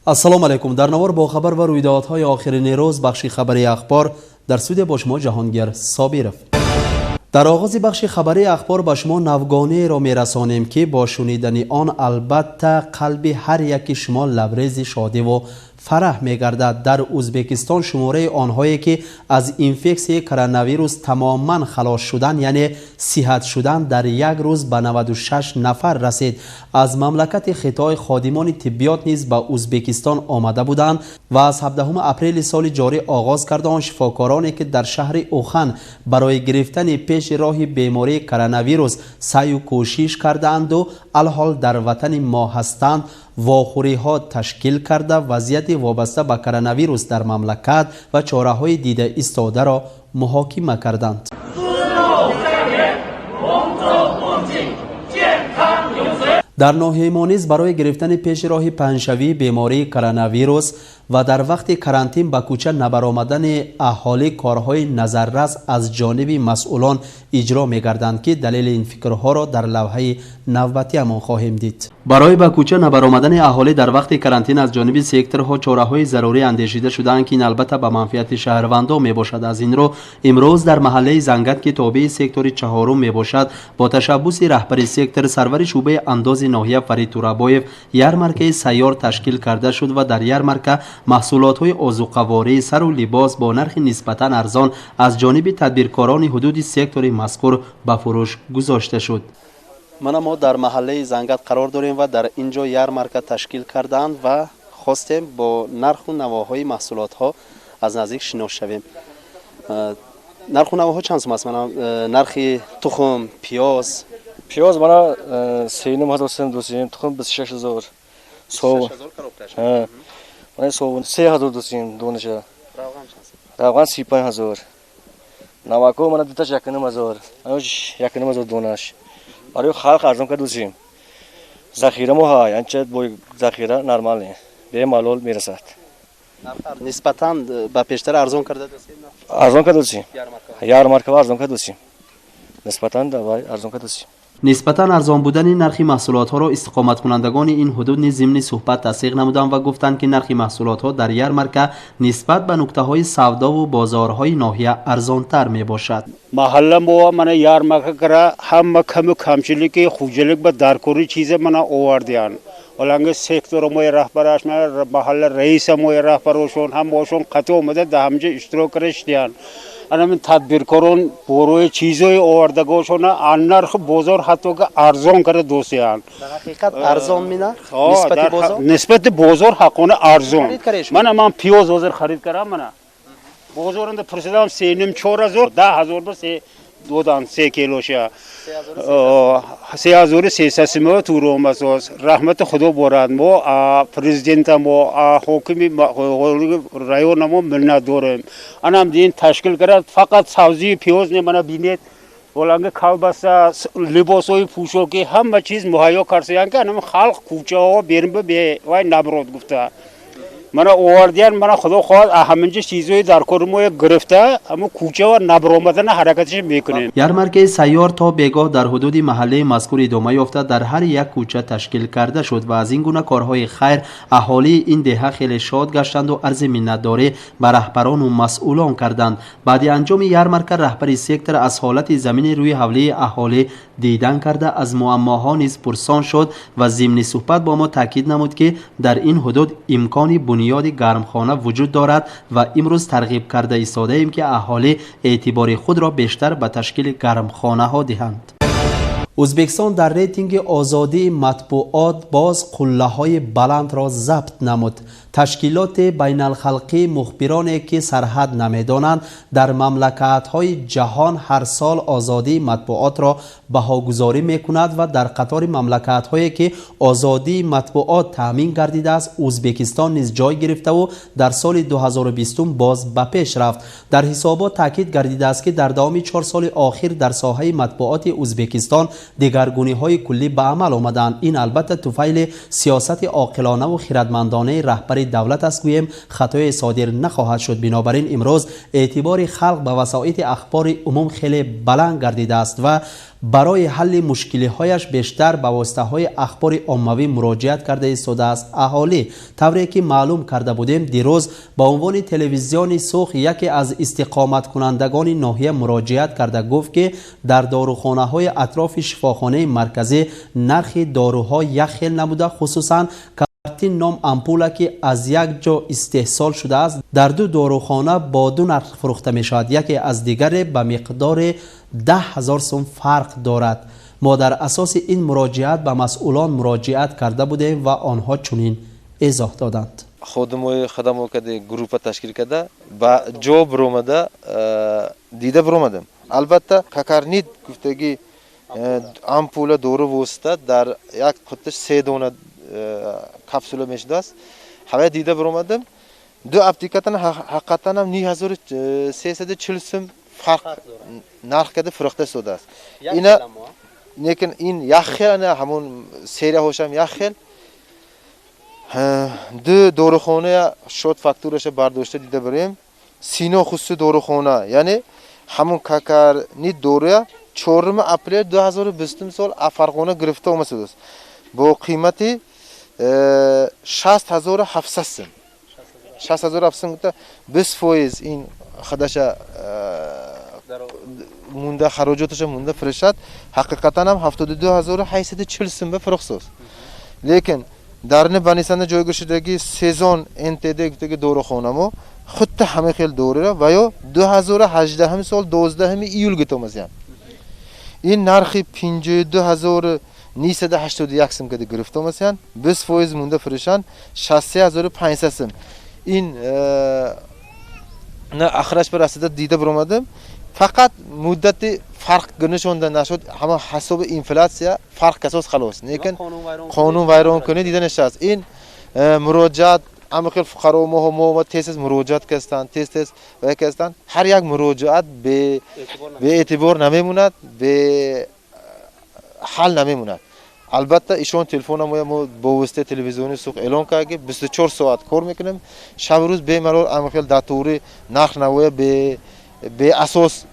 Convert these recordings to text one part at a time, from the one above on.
Ассалому алайкум. Дар навор бо хабар ва рӯйдодҳои охирини рӯз, бахши хабари Ахбор, дар студия бо шумо Ҷаҳонгир Собиров. Дар оғози бахши хабарии Ахбор ба шумо навгонеро мерасонем, ки бо шунидани он албатта қалби ҳар яки шумо лабрези шодиву фараҳ мегардад. Дар Ӯзбекистон шумораи онҳое, ки аз инфексияи коронавирус тамоман халос шудан, яъне сиҳат шудан, дар як рӯз ба 96 нафар расид. Аз мамлакати Хитой ходимони тиббиёт низ ба Ӯзбекистон омада буданд ва аз 17 апрели соли ҷорӣ оғоз карда, он шифокороне, ки дар шаҳри Ухан барои гирифтани пеши роҳи бемории коронавирус саъю кӯшиш кардаанду алҳол дар ватани мо ҳастанд, вохӯриҳо ташкил карда, вазъияти вобаста ба коронавирус дар мамлакат ва чораҳои дида истодаро муҳокима карданд. Дар ноҳияи мо низ барои гирифтани пеши роҳи паҳншавии бемории коронавирус ва дар вақти карантин ба кӯча набаромадани аҳолӣ корҳои назаррас аз ҷониби масъулон иҷро мегарданд, ки далели ин фикрҳоро дар лавҳаи навбатиамон хоҳем дид. Барои ба кӯча набаромадани аҳолӣ дар вақти карантин аз ҷониби секторҳо чораҳои зарурӣ андешида шудаанд, ки ин албатта ба манфиати шаҳрвандон мебошад. Аз ин рӯ имрӯз дар маҳаллаи Зангат, ки тобеи сектори чаҳорум мебошад, бо ташаббуси раҳбари сектор, сарвари шӯъбаи андози ноҳия Фарид Турабоев ярмаркаи сайёр ташкил карда шуд ва дар ярмарка маҳсулотҳои озуқаворӣ, сару либос бо нархи нисбатан арзон аз ҷониби тадбиркорони ҳудуди сектори мазкур ба фурӯш гузошта шуд. Мана мо дар маҳаллаи Зангат қарор дорем ва дар ин ҷо ярмарка ташкил кардаанд ва хостем бо нарху навоҳои маҳсулотҳо аз наздик шинос шавем. Нарху навоҳо чанд сум аст? Мана нархи тухм, пиёз. Пиёз мана 3500 сум дусим, тухм 26 000. Мана совун 3000 дусим донаша. Равған 35 000. Намако мана дуташ 1500. 1500 донаш. Барои халқ арзон кард дусим. Захира мо ҳай, анча бо захира нормале. Бемалол мерасад. Нисбатан ба пештар арзон карда дусим? Арзон карда дусим. Ярмарка арзон карда дусим. Нисбатан давай арзон карда дусим. Нисбатан арзон будани нархи маҳсулотҳоро истиқоматкунандагони ин ҳудуд низ зимни суҳбат тасдиқ намуданд ва гуфтанд, ки нархи маҳсулотҳо дар ярмарка нисбат ба нуқтаҳои савдову бозорҳои ноҳия арзонтар мебошад. Маҳалла мо мана ярмарка кара, ҳама каму камчилики хуҷалик ба даркори чиза мана овардиянд. Оланги сектора мои раҳбараш, маҳалла раиса мои раҳбарошон ҳамаошон қатъи омада дар ҳамҷа иштирок кара шидиянд. Анамин тадбиркорон борои чизҳои овардагошона ан нархи бозор ҳатто ки арзон карда досиянд. Дар ҳақиқат арзон ми нарх нисбати бозор? Нисбати бозор ҳаққона арзон. Мана ман пиёз ҳозир харид кардам, мана бозоранда пурсидам, 3,5, 4000, 10 000 ба се додан, 3 килоша 3300 сима туромасоз. Раҳмати Худо борад, мо президента, мо ҳокими района мо миннат дорем. Анам дин ташкил кард, фақат савзии пиёз не, мана бинед, боланги колбаса, либосҳои пӯшокӣ, ҳама чиз муҳайё кардаянд, ки анам халқ кӯчаҳо берун ба вай наброд гуфта мана овардиян. Мана Худо хоҳад, ҳаминҷа чизҳои дар кори мо гирифта, ҳамо кӯча набаромадана ҳаракаташ мекунем. Ярмаркаи сайёр то бегоҳ дар ҳудуди маҳаллаи мазкур идома ёфта, дар ҳар як кӯча ташкил карда шуд ва аз ин гуна корҳои хайр аҳолии ин деҳа хеле шод гаштанду арзи миннатдорӣ ба раҳбарону масъулон карданд. Баъди анҷоми ярмарка раҳбари сектор аз ҳолати замини рӯи ҳавлии аҳолӣ дидан карда, аз муаммоҳо низ пурсон шуд ва зимни суҳбат бо мо таъкид намуд, ки дар ин ҳудуд имкони бунёди гармхона вуҷуд дорад ва имрӯз тарғиб карда истодаем, ки аҳолӣ эътибори худро бештар ба ташкили гармхонаҳо диҳанд. Ӯзбекистон дар рейтинги озодии матбуот боз қуллаҳои баландро забт намуд. Ташкилоти байналхалқии мухбироне, ки сарҳад намедонанд, дар мамлакатҳои ҷаҳон ҳар сол озодии матбуотро баҳогузорӣ мекунад ва дар қатори мамлакатҳое, ки озодии матбуот таъмин гардидааст, Ӯзбекистон низ ҷой гирифтаву дар соли 2020 боз ба пеш рафт. Дар ҳисобот таъкид гардидааст, ки дар давоми 4 соли охир дар соҳаи матбуоти Ӯзбекистон дигаргуниҳои куллӣ ба амал омаданд. Ин албатта туфайли сиёсати оқилонаву хиратмандонаи раҳбари Давлат аст гӯем, хатое содир нахоҳад шуд. Бинобар ин имрӯз эътибори халқ ба васоити ахбори умум хеле баланд гардидааст ва барои ҳалли мушкилиҳояш бештар ба воситаҳои ахбори оммавӣ муроҷиат карда истодааст аҳолӣ. Тавре ки маълум карда будем, дирӯз ба унвони телевизиони Суғд яке аз истиқоматкунандагони ноҳия муроҷиат карда гуфт, ки дар дорухонаҳои атрофи шифохонаи марказӣ нархи доруҳо як хел набуда, хусусан Картин ном ампула, ки аз як ҷо истеҳсол шудааст, дар ду дорухона бо ду нарх фурӯхта мешавад, яке аз дигаре ба миқдори 10 000 сум фарқ дорад. Мо дар асоси ин муроҷиат ба масъулон муроҷиат карда будем ва онҳо чунин эзоҳ доданд. Ходимои хадамо каде группа ташкил карда, ба ҷо биромада, дида биромадам. Албатта, какарнит гуфтаги ампула дору восита дар як қуттиш се дона капсула мешудааст. Ҳавая дида биромадам, ду аптекатан ҳақиқатан ҳам 9340 сум фарқ нарх карда фурӯхта истодааст. Ина лекин ин як хел, ана ҳамон серияҳошам як хел. Ду дорухона счёт фактураша бардошта дида барем. Сино хусуси дорухона, яъне ҳамон какарнит доруя 4 апрел 2020 сол аз Фарғона гирифта омадааст бо қимати 60 700 сум. 60 700 гуфта, 20% ин хадаша мунда, хароҷоташа мунда фурӯшад, ҳақиқатан ҳам 72 840 сум ба фурӯхсоз. Лекин дарни банисанда ҷойгиршудаги сезон НТД гуфтаги дорухонамо худта ҳама хел дорура ва ё 2018 сол 12 июл гитомазян ин нархи 52 981 сум када гирифта омасян, 20% мунда фурӯшанд, 63 500 сум. Ин на ахраш ба расида дида биромадам, фақат муддати фарқ гунишонда нашуд, ҳама ҳасоби инфлятсия фарқ касос, халос. Лекин қонунвайронкунӣ дида нашудааст. Ин муроҷиат ҳама хел фуқаро мо тез тез муроҷиат кастанд, тез тез ва кастанд. Ҳар як муроҷиат беэътибор намемонад, бе ҳал намемонад. Албатта, ишон телефона мо бо воситаи телевизиони Суғд эълон кард, ки 24 соат кор мекунем, шабу рӯз бемалол ҳама хел датури нарх навоя беасос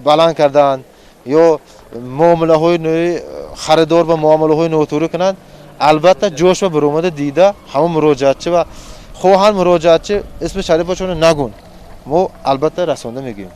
баланд карданд ё муомилаҳои харидор ба муомилаҳои нотурӣ кунанд, албатта, ҷошва биромада дида, ҳамон муроҷиатчи ва хоҳанд муроҷиатчи исми шарифашонро нагун, мо албатта расонда мегӯем.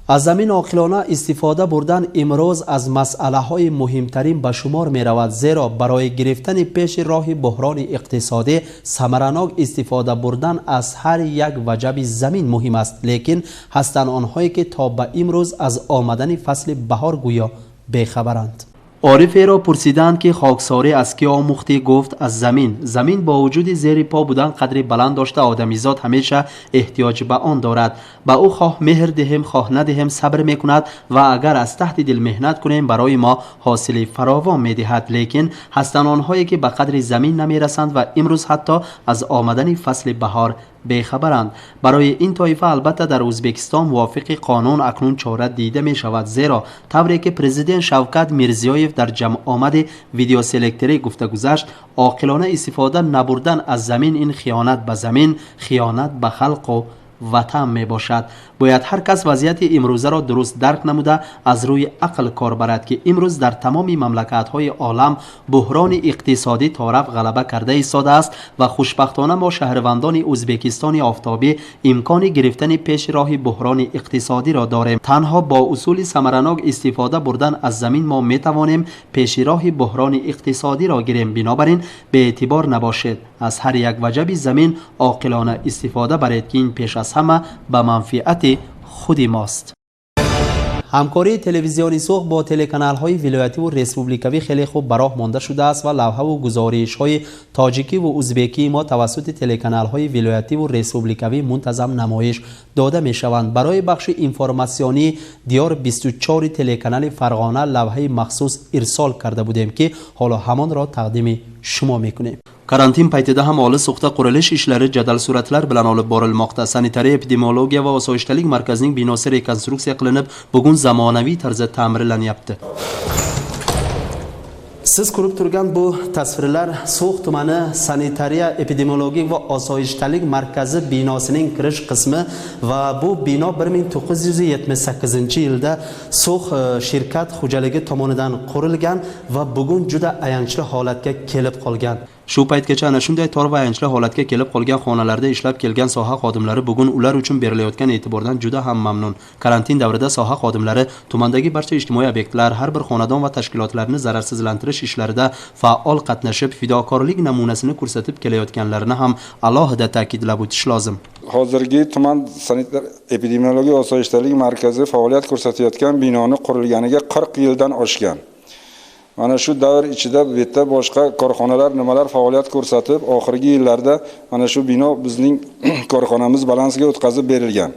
Аз замин оқилона истифода бурдан имрӯз аз масъалаҳои муҳимтарин ба шумор меравад, зеро барои гирифтани пеши роҳи буҳрони иқтисодӣ самаранок истифода бурдан аз ҳар як ваҷаби замин муҳим аст. Лекин ҳастанд онҳое, ки то ба имрӯз аз омадани фасли баҳор гӯё бехабаранд. Ориферо пурсиданд, ки хоксорӣ аз кӣ омӯхтӣ? Гуфт: аз замин. Замин бо вуҷуди зери по будан қадри баланд дошта, одамизод ҳамеша эҳтиёҷ ба он дорад. Ба ӯ хоҳ меҳр диҳем, хоҳ надиҳем, сабр мекунад ва агар аз таҳти дил меҳнат кунем, барои мо ҳосили фаровон медиҳад. Лекин ҳастанд онҳое, ки ба қадри замин намерасанд ва имрӯз ҳатто аз омадани фасли баҳор бехабаранд. Барои ин тоифа, албатта, дар Ӯзбекистон мувофиқи қонун акнун чора дида мешавад, зеро тавре ки президент Шавкат Мирзиёев дар ҷамъомади видеоселекторӣ гуфта гузашт, оқилона истифода набурдан аз замин ин хиёнат ба замин, хиёнат ба халқу ватан мебошад. Бояд ҳар кас вазъияти имрӯзаро дуруст дарк намуда, аз рӯи ақл кор барад, ки имрӯз дар тамоми мамлакатҳои олам буҳрони иқтисодӣ торафт ғалаба карда истодааст ва хушбахтона мо, шаҳрвандони Ӯзбекистони офтобӣ, имкони гирифтани пеши роҳи буҳрони иқтисодиро дорем. Танҳо бо усули самаранок истифода бурдан аз замин мо метавонем пеши роҳи буҳрони иқтисодиро гирем. Бинобар ин беэътибор набошед, аз ҳар як ваҷаби замин оқилона истифода баред, ки ин пеш аз ҳама ба манфиати худи мост. Ҳамкории телевизиони Суғд бо телеканалҳои вилоятиву республикавӣ хеле хуб ба роҳ монда шудааст ва лавҳаву гузоришҳои тоҷикиву узбекии мо тавассути телеканалҳои вилоятиву республикавӣ мунтазам намоиш дода мешаванд. Барои бахши информатсионии Диёр 24 телеканали Фарғона лавҳаи махсус ирсол карда будем, ки ҳоло ҳамонро тақдими шумо мекунем. Karantin paytida ham olis So'xda qurilish ishlari jadal sur'atlar bilan olib borilmoqda. Sanitariya epidemiologiya va osoyishtalik markazining binosi rekonstruksiya qilinib, bugun zamonaviy tarzda ta'mirlanyapti. Siz ko'rib turgan bu tasvirlar So'x tumani sanitariya, epidemiologik va osoyishtalik markazi binosining kirish qismi va bu bino 1978-yilda So'x shirkat xo'jaligi tomonidan qurilgan va bugun juda ayanchli holatga kelib qolgan. Shu paytgacha ana shunday tor va ayanchli holatga kelib qolgan xonalarda ishlab kelgan soha xodimlari bugun ular uchun berilayotgan e'tibordan juda ham mamnun. Karantin davrida soha xodimlari tumandagi barcha ijtimoiy obyektlar, har bir xonadon va tashkilotlarni zararsizlantirish ishlarida faol qatnashib, fidokorlik namunasini ko'rsatib kelayotganlarini ham alohida ta'kidlab o'tish lozim. Hozirgi tuman sanitar epidemiologiya osoyishtalik markazi faoliyat ko'rsatayotgan binoni qurilganiga 40 yildan oshgan. Mana shu davr ichida bu yerda boshqa korxonalar nimalar faoliyat ko'rsatib, oxirgi yillarda mana shu bino bizning korxonamiz balansiga o'tkazib berilgan.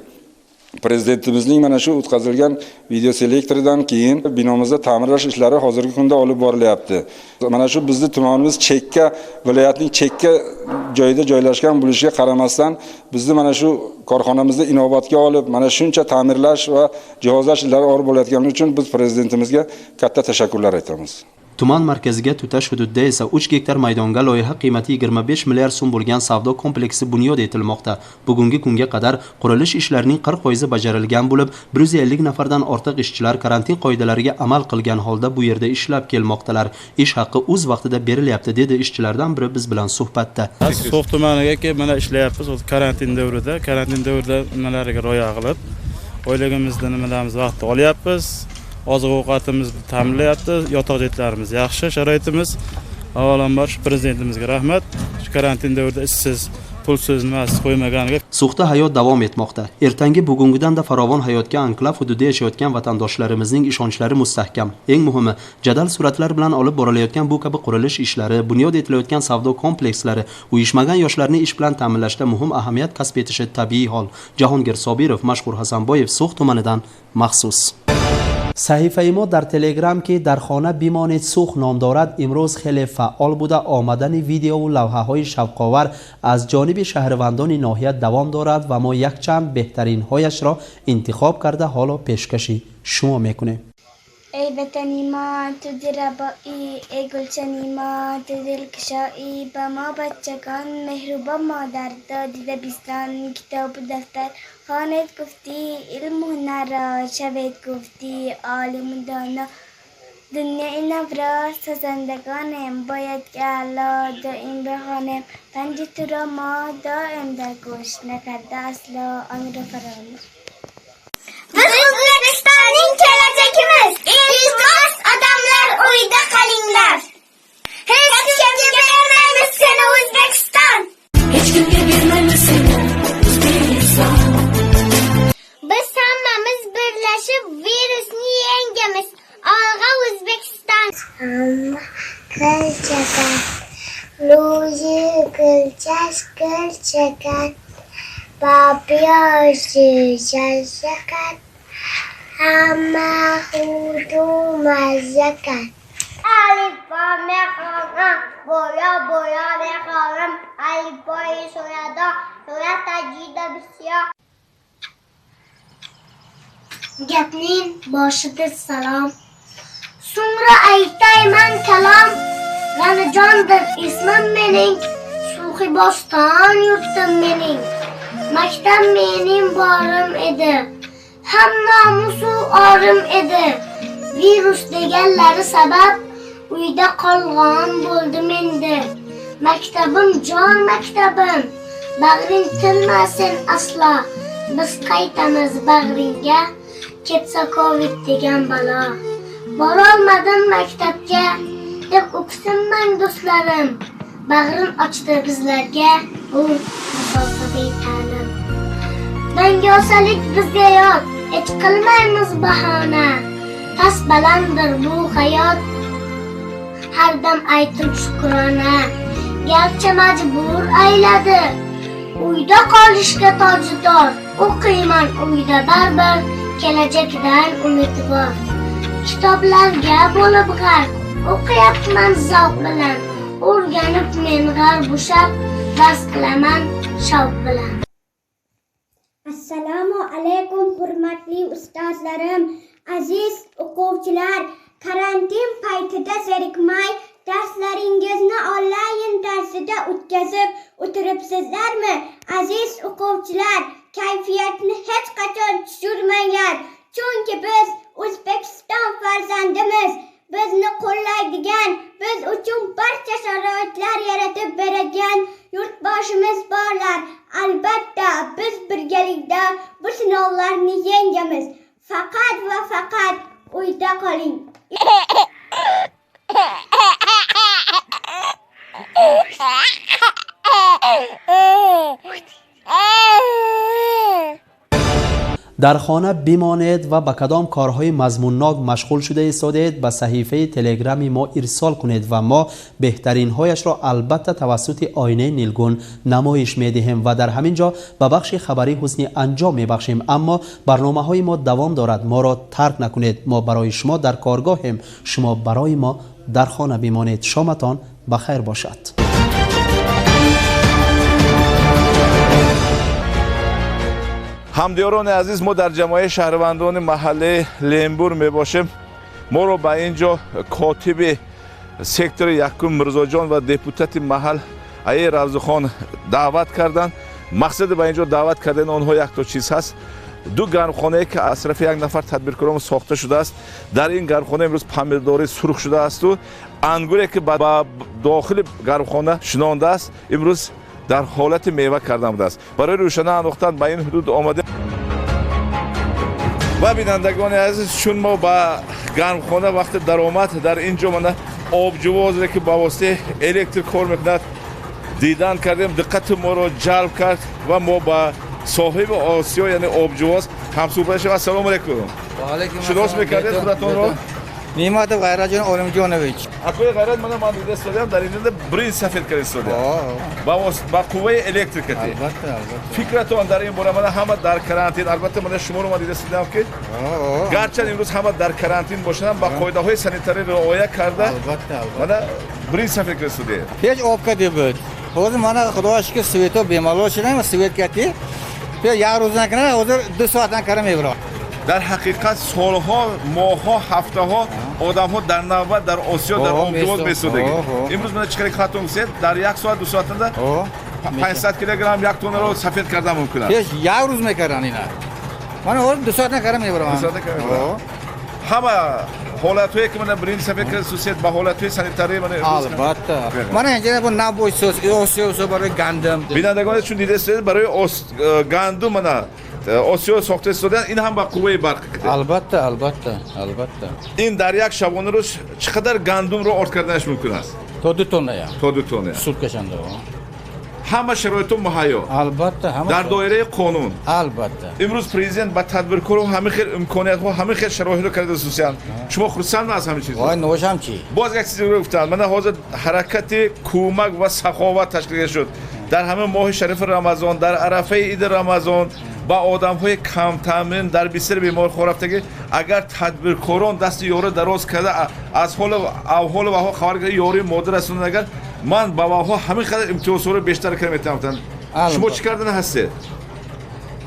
Prezidentimizning mana shu o'tkazilgan videoselektoridan keyin binomizda ta'mirlash ishlari hozirgi kunda olib borilyapti. Mana shu bizni tumanimiz chekka, viloyatning chekka joyida joylashgan bo'lishiga qaramasdan bizni mana shu korxonamizni inobatga olib, mana shuncha ta'mirlash va jihozlash ishlari olib borilayotgani uchun biz prezidentimizga katta tashakkurlar aytamiz. Tuman markaziga tutash hududda esa 3 gektar maydonga loyiha qiymati 25 milliard so'm bo'lgan savdo kompleksi bunyod etilmoqda. Bugungi kunga qadar qurilish ishlarining 40% bajarilgan bo'lib, 150 nafardan ortiq ishchilar karantin qoidalariga amal qilgan holda bu yerda ishlab kelmoqdalar. Ish haqi o'z vaqtida berilyapti, dedi ishchilardan biri biz bilan suhbatda. So'x tumaniga kelib mana ishlayapmiz karantin davrida, karantin davrida nimalariga rioya qilib, oyligimizni nimalarimiz vaqtida olyapmiz. Oziq-ovqatimiz ta'minlayapti, yotoq joylarimiz yaxshi, sharoitimiz. Avvalambor shu prezidentimizga rahmat. Shu karantin davrida ishsiz, pulsiz nimasiz qo'ymaganiga. So'xda hayot davom etmoqda. Ertangi bugungidan-da farovon hayotga anklav hududida yashayotgan vatandoshlarimizning ishonchlari mustahkam. Eng muhimi, jadal suratlar bilan olib borilayotgan bu kabi qurilish ishlari, bunyod etilayotgan savdo komplekslari uyushmagan yoshlarni ish bilan ta'minlashda muhim ahamiyat kasb etishi tabiiy hol. Jahongir Sobirov, Mashhur Hasanboyev, So'x tumanidan maxsus. Саҳифаи мо дар Телеграм, ки дар хона бимонед Сух ном дорад, имрӯз хеле фаъол буда, омадани видеову лавҳаҳои шавқовар аз ҷониби шаҳрвандони ноҳия давом дорад ва мо якчанд беҳтаринҳояшро интихоб карда ҳоло пешкаши шумо мекунем. Эй ватани ма, ту дилрабоӣ, эй гулшани ма, ту дилкушоӣ, ба мо бачагон меҳрубон модар, додӣ дабистон, китобу дафтар, хонед гуфтӣ илму ҳунарро, шавед гуфтӣ олиму доно. Дунёи навро созандагонем, бояд ки аъло доим бихонем, панҷи туро мо доим дар гӯш, накарда асло онро фаромӯш. Biz O'zbekistonning kelajagimiz. Iltimos, odamlar, uyda qolinglar. Hech kimga bermaymiz seni, O'zbekiston. Hech kimga bermaymiz seni, O'zbekiston. Biz hammamiz birlashib virusni yengamiz. Olg'a, O'zbekiston! Hamma gul روی گلچش گل چکد با پیاز شکد همه خودو مزه کرد. الفبا میخوانم، بالا بالا میخوانم، الفبای سویدا صورت عجیب بسیار. Gapning boshidir salom, so'ngra aytayman kalom. G'anijondir ismim mening, Suxi Bo'ston yurtim mening. Maktab mening borim edi, ham nomusu orim edi. Virus deganlari sabab uyda qolgan bo'ldim endi. Maktabim jon maktabim, bag'ring tinmasin aslo. Biz qaytamiz bag'ringga, ketsa Covid degan balo. Borolmadim maktabga, deb o'ksinmang do'stlarim. Bag'rin ochdi bizlarga bu masofaviy ta'lim. Dangosalik bizga yot, hech qilmaymiz bahona. Past balanddir bu hayot, har dam aytib shukrona. Garchi majbur ayladi uyda qolishga tojdor, o'qiyman uyda baribir, kelajakdan umid bor. Kitoblarga bo'lib g'arq, o'qiyapman zavq bilan. O'rganib men g'arb sharq, dars qilaman shavq bilan. Assalomu alaykum, hurmatli ustozlarim, aziz o'quvchilar. Karantin paytida zerikmay xonasida o'tkazib o'tiribsizlarmi? Aziz o'quvchilar, kayfiyatni hech qachon tushirmanglar. Chunki biz O'zbekiston farzandimiz. Bizni qo'llaydigan, biz uchun barcha sharoitlar yaratib beradigan yurtboshimiz borlar. Albatta, biz birgalikda bu sinovlarni yengamiz. Faqat va faqat uyda qoling. Дар хона бимонед ва ба кадом корҳои мазмуннок машғул шуда истодаед, ба саҳифаи телеграми мо ирсол кунед ва мо беҳтаринҳояшро албатта тавассути оинаи нилгун намоиш медиҳем ва дар ҳамин ҷо ба бахши хабарӣ ҳусни анҷом мебахшем. Аммо барномаҳои мо давом дорад, моро тарк накунед. Мо барои шумо дар коргоҳем, шумо барои мо дар хона бимонед. Шоматон ба хайр бошад. Ҳамдиёрони азиз, мо дар ҷамоаи шаҳрвандони маҳаллаи Лембур мебошем. Моро ба ин ҷо котиби сектори якум Мирзоҷон ва депутати маҳал Аи Равзухон даъват карданд. Мақсади ба ин ҷо даъват кардани онҳо якто чиз ҳаст. Ду гармхонае ки аз тарафи як нафар тадбиркорон сохта шудааст. Дар ин гармхона имрӯз помидори сурх шудаасту ангуре ки ба дохили гармхона шинондааст, имрӯз дар ҳолати мева кардан будааст. Барои рӯшана андохтан ба ин ҳудуд омадем. Ва бинандагони азиз, чун мо ба гармхона вақти даромад, дар ин ҷо мана обҷувозе ки ба воситаи электр кор мекунад дидан кардем, диққати моро ҷалб кард ва мо ба соҳиби Осиё, яъне обҷувоз ҳамсӯҳбат шудем. Ассалому алайкум. Шинос мекардед худатонро? Неъматов Ғайратҷон Олимҷонович. Акои Ғайрат, мана ман дида истодам, дар инҷо бринҷ сафед карда истодам. Ба қувваи электрикати. Албатта, албатта. Фикратон дар ин бора? Мана ҳама дар карантин, албатта мана шуморо ман дида истодам ки гарчанд имрӯз ҳама дар карантин бошанд, ба қоидаҳои санитарӣ риоя карда, албатта, албатта. Мана бринҷ сафед карда истодем. Пеш об кади буд. Ҳозир мана Худоро шукр, свето бемалол шудам, свет кати. Пеш як рӯз накарда, ҳозир 2 соат накарда мебарам. Дар ҳақиқат солҳо, моҳҳо, ҳафтаҳо одамҳо дар навбат дар Осиё дар обҷувоз месодагӣ. Имрӯз мана чӣ қадар хатон гуфтед, дар 1 соат 2 соатанда 500 килограмм 1 тоннаро сафед кардан мумкин аст. Пеш як рӯз мекарданд ина. Мана ҳозир 2 соат накарда мебарам. 2 соат накарда мебарам. Ҳама ҳолатҳое ки мана биринҷ сафед карда сусед ба ҳолатҳои санитарӣ мана албатта. Мана инҷа бо набои сос, Осиё барои гандум. Бинандагон, чун дидаед, барои гандум мана Осиё сохта истодан, ин ҳам ба қувваи барқ кида. Албатта, албатта, албатта. Ин дар як шабонарӯз чӣ қадар гандумро орд карданаш мумкин аст? То 2 тонна. То 2 тонна. Суткашанда. Ҳама шароиту муҳайё. Албатта, ҳама. Дар доираи қонун. Албатта. Имрӯз президент ба тадбиркору ҳамин хел имкониятҳо, ҳамин хел шароитро карда сусиянд. Шумо хурсанд аз ҳамин чиз? Вой, ношам чӣ? Боз як чизе гуфтанд. Мана ҳозир ҳаракати кӯмак ва саховат ташкил шуд. Дар ҳамин моҳи шарифи Рамазон, дар арафаи иди Рамазон ба одамҳои камтаъмин дар бистари беморхона рафтагӣ, агар тадбиркорон дасти ёрӣ дароз карда аз ҳолу авҳолу ваҳо хабар карда ёрии моддӣ расонанд, агар ман ба ваҳо ҳамин қадар имтиёзҳоро бештар карда метавонам. Шумо чӣ кардан ҳастед?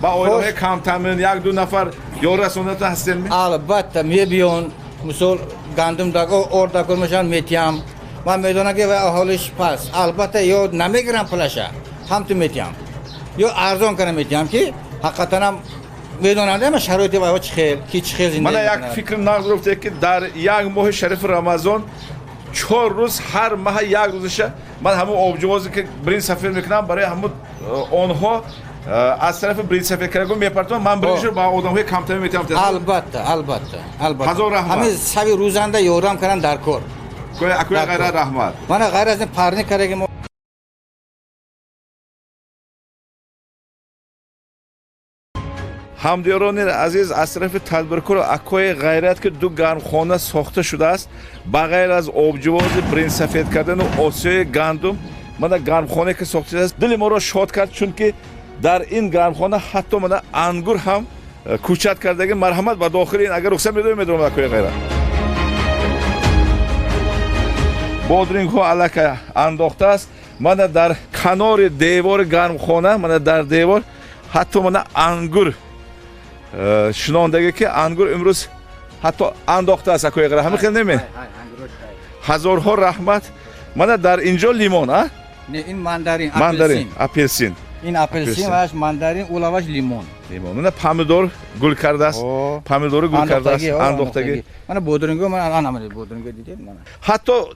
Ба оилаҳои камтаъмин 1-2 нафар ёрӣ расондан ҳастедми? Албатта, мебиён, мисол гандум орд дакор мешаванд, метиҳам. Ман медонам ки аҳолиш пас. Албатта, ё намегирам пулаша, ҳамту метиҳам, ё арзон карда метиҳам ки ҳақиқатан ҳам медонанд ама шароити вайҳо чӣ хел, ки чӣ хел зиндагӣ мана як мекунад. Фикр нағз гуфте ки дар як моҳи шарифи Рамазон 4 рӯз, ҳар маҳ як рӯзаша ман ҳамун обҷувозе ки биринҷ сафед мекунам, барои ҳамун онҳо аз тарафи биринҷ сафед кардагон мепартонам, ман биринҷро ба одамҳои камтаъмин метиҳам. Албатта, албатта, албатта. Ҳазор раҳмат. Ҳамин шаби рӯзанда ёрдам кардан дар кор. Акои Ғайрат, раҳмат. Мана ғайр аз ин парни кардаги мо. Ҳамдиёрони азиз, аз тарафи тадбиркор акои Ғайрат ки 2 гармхона сохта шудааст, ба ғайр аз обҷувози биринҷ сафед кардану Осиёи гандум, мана гармхонае ки сохта шудааст, дили моро шод кард, чунки дар ин гармхона ҳатто мана ангур ҳам кӯчат кардаги. Марҳамат ба дохили ин, агар рухсат медоед, медорам акои Ғайрат. Бодрингҳо аллакай андохтааст. Мана дар канори девори гармхона, мана дар девор ҳатто мана ангур шинондагӣ ки ангур имрӯз ҳатто андохтааст акои Ғайрат. Ҳамин хел неме? Ҳазорҳо раҳмат. Мана дар инҷо лимон, а? Не, ин мандарин. Мандарин, апелсин. Ин апелсин ваш мандарин, улаваш лимон. Лимон. Мана помидор гул кардааст. Помидори гул кардааст, андохтагӣ. Мана бодринго, мана ана мана бодринго дидед мана. Ҳатто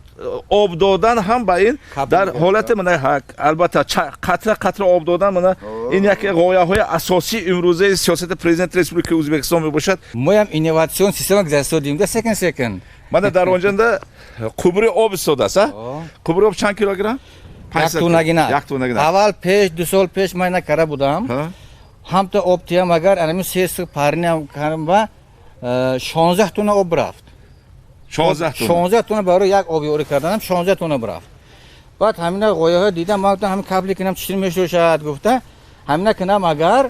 об додан ҳам ба ин дар ҳолати мана албатта қатра қатра об додан мана ин яке ғояҳои асосии имрӯзаи сиёсати президенти Республикаи Ӯзбекистон мебошад. Моям инноватсион система гузаштодим да секин секин. Мана дар онҷанда қубури об истодааст, а? Қубури об чанд килограмм? Як тоннагина. Як тоннагина. Аввал пеш 2 сол пеш ман ина кара будам. Ҳамта об тиям агар анами се сиқ паринам карам ба 16 тонна об рафт. 16 тонна. 16 тонна барои як обёрӣ карданам 16 тонна рафт. Баъд ҳамина ғояҳо дидам, ман гуфтам ҳамин кабли кинам чӣ мешошад гуфта, ҳамина кинам агар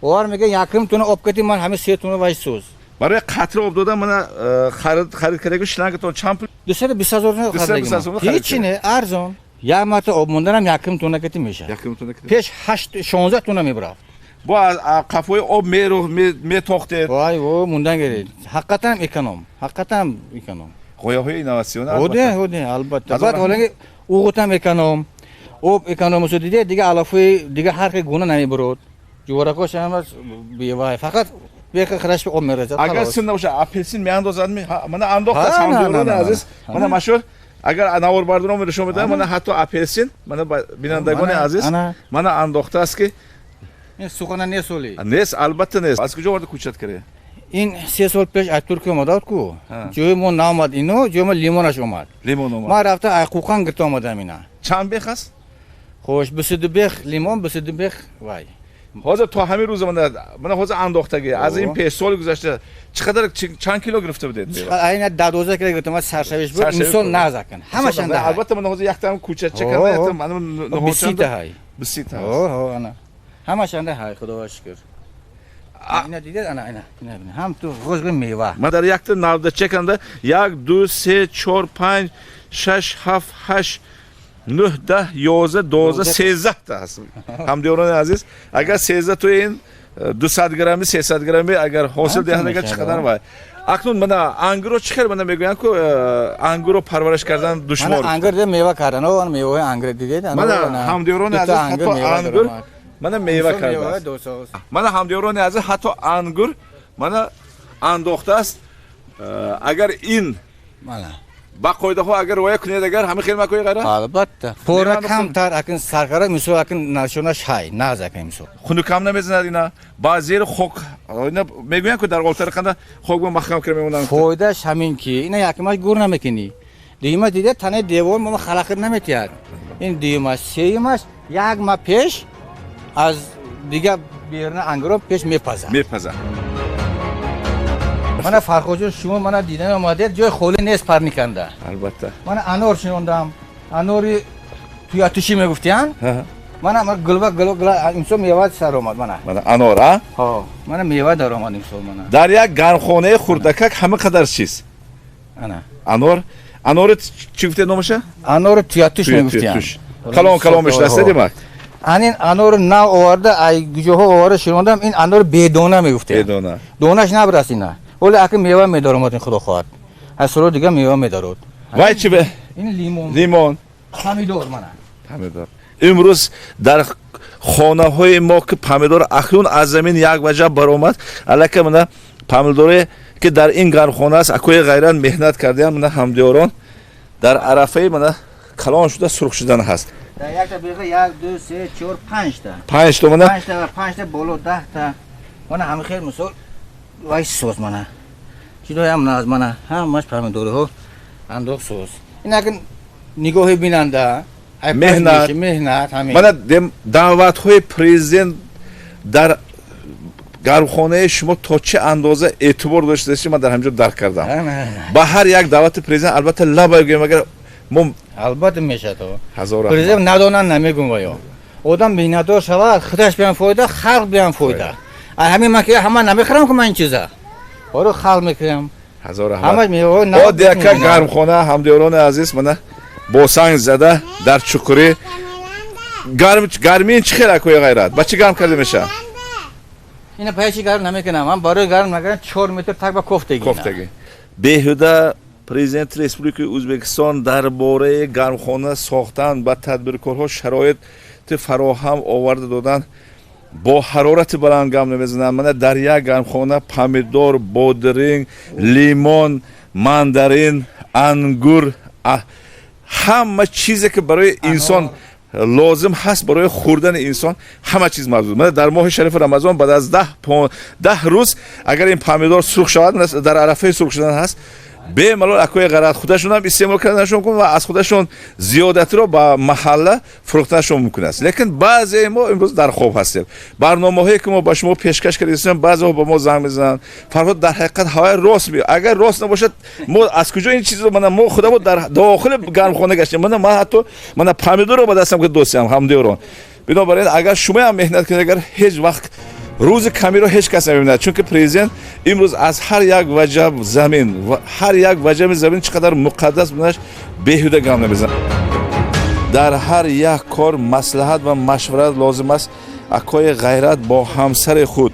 овар мега 1 тонна об кати ман ҳамин 3 тонна вай сӯз. Барои қатра об додан мана харид кардаги шлангатон чанд пул? 220 ҳазор сомон харид. Ҳеҷ не, арзон. Як марта об монданам 1 тонна кати мешавад. 1 тонна кати. Пеш 16 тонна мебарафт. Бо қафои об метохтед. Вай, во мондан гиред. Ҳақиқатан эконом, ҳақиқатан эконом. Ғояҳои инноватсионӣ албатта. Оде, албатта. Баъд ҳоланги уғутам эконом, об эконом шуд диде, дига алафои дига ҳар хел гуна намебурд. Ҷуворакош ҳамаш бевай, фақат беха хираш об мерезад. Агар син набошад, апелсин меандозад ми? Мана андохтааст ҳамдиёрони азиз. Мана машҳур агар наворбардорон нишон медиҳам, мана ҳатто апелсин, мана бинандагони азиз, мана андохтааст ки ин сухана нест оли. Нест, албатта нест. Аз куҷо оварда кӯчат карда? Ин 3 сол пеш аз Туркия омадад ку. Ҷои мо наомад ино, ҷои мо лимонаш омад. Лимон омад. Ман рафта аз Қӯқон гирифта омадам ина. Чанд бех аст? Хош, 22 бех лимон, 22 бех вай. Ҳозир то ҳамин рӯз мана ҳозир андохтагӣ. Аз ин пеш соли гузашта чӣ қадар чанд кило гирифта будед? Айна 12 кило гирифтам, саршавиш буд. Имсол назакан. Ҳамашан да. Албатта мана ҳозир якта кӯчача карда, якта мана ниҳолчанда. 20 та ҳай. 20 та. Ҳо, ҳо, ана. Ҳамашанда ҳай, худоро шукр. Ина дидед, ана, ина, ина, ҳам ту ғӯзғи мева. Ман дар якта навдача канда 1 2 3 4 5 6 7 8 9 10 11 12 13 та ҳаст. Ҳамдиёрони азиз, агар 13 то ин 200 грамми, 300 грамми агар ҳосил диҳад, агар чӣ қадар вай. Акнун мана ангурро чӣ хел мана мегӯянд ку ангурро парвариш кардан душвор. Мана ангур де мева кардан, он меваи ангур дидед? Мана ҳамдиёрони азиз, ҳатто ангур мана мева кардааст. Мана ҳамдиёрони азиз, ҳатто ангур мана андохтааст. Агар ин мана ба қоидаҳо агар риоя кунед, агар ҳама хел макои ғайра? Албатта. Пора камтар акин сарқара мисол акин нашонаш ҳай, наз акин мисол. Хунукам намезанад ина. Ба зери хок ина мегӯянд ку дар олтари қанда хок ба маҳкам карда мемонанд. Фоидааш ҳамин ки ина якмаш гур намекунӣ. Дуюмаш дида танаи девор мо халақит наметиҳад. Ин дуюмаш, сеюмаш як ма пеш аз дига беруна ангуро пеш мепазад. Мепазад. Мана Фархоҷон, шумо мана дидан омадед, ҷои холӣ нест парниканда. Албатта. Мана анор шинондам. Анори туятушӣ мегуфтиян. Мана гулба гулба имсол мева сар омад мана. Мана анор, а? Ҳо, мана мева дар омад имсол мана. Дар як гармхонаи хурдакак ҳама қадар чиз. Ана. Анор, анори чӣ гуфтед номаша? Анори туятуш мегуфтиян. Калон калон мешудаст, демак. Анин анор нав оварда, ай гуҷоҳо оварда шинондам, ин анор бедона мегуфтиян. Бедона. Донаш набраст ина. Оле аки мева медаромад ин худо хоҳад. Аз соло дига мева медарод. Вай чӣ бе? Ин лимон. Лимон. Помидор мана. Помидор. Имрӯз дар хонаҳои мо ки помидор акнун аз замин як ваҷаб баромад, аллакай мана помидоре ки дар ин гармхона аст, акои ғайран меҳнат кардаянд, мана ҳамдиёрон дар арафаи мана калон шуда сурх шудан ҳаст. Дар якта беға 1 2 3 4 5 та. 5 та мана? 5 та ва 5 та боло 10 та. Мана ҳамин хел мисол вай соз мана. Чидоям наз мана. Ҳамаш помидорҳо андох соз. Ин агар нигоҳи бинанда, меҳнат, меҳнат ҳамин. Мана даъватҳои президент дар гармхонаи шумо то чӣ андоза эътибор доштааст, ман дар ҳамин ҷо дарк кардам. Ба ҳар як даъвати президент албатта лабай гӯем, агар мо албатта мешавад. Ҳазор президент надонанд намегӯм ваё. Одам меҳнатдор шавад, худаш биям фоида, халқ биям фоида. Ҳамин ман ки ҳама намехӯрам ку ман ин чиза. Оро халқ мекунам. Ҳазор раҳмат. Ҳама мева на. Одияка гармхона ҳамдиёрони азиз мана бо санг зада дар чуқурӣ гарм гармин чӣ хел акои ғайрат? Ба чӣ гарм карда мешавад? Ина пай чӣ гарм намекунам. Ман барои гарм накардан 4 метр так ба кофтагӣ. Кофтагӣ. Беҳуда Президенти Республикаи Ӯзбекистон дар бораи гармхона сохтан ба тадбиркорҳо шароити фароҳам оварда додан бо ҳарорати баланд гап намезананд. Мана дар як гармхона помидор, бодринг, лимон, мандарин, ангур, ҳама чизе ки барои инсон лозим ҳаст, барои хӯрдани инсон ҳама чиз мавҷуд. Мана дар моҳи шарифи Рамазон баъд аз 10 рӯз агар ин помидор сурх шавад, дар арафаи сурх шудан ҳаст, бемалол акои ғарат худашон ҳам истеъмол карданашон мумкин ва аз худашон зиёдатиро ба маҳалла фурӯхтанашон мумкин аст. Лекин баъзеи мо имрӯз дар хоб ҳастем. Барномаҳое ки мо ба шумо пешкаш кардем, баъзеҳо ба мо занг мезананд: Фарҳод, дар ҳақиқат ҳавои рост ми, агар рост набошад, мо аз куҷо ин чизро? Мана мо худамо дар дохили гармхона гаштем. Мана ман ҳатто мана помидорро ба дастам ки дӯстиам, ҳамдиёрон. Бинобар ин агар шумоям меҳнат кунед, агар ҳеҷ вақт рӯзи камиро ҳеҷ кас намебинад, чунки президент имрӯз аз ҳар як ваҷаб замин, ҳар як ваҷаби замин чӣ қадар муқаддас буданаш беҳуда гап намезанад. Дар ҳар як кор маслиҳат ва машварат лозим аст. Акои Ғайрат бо ҳамсари худ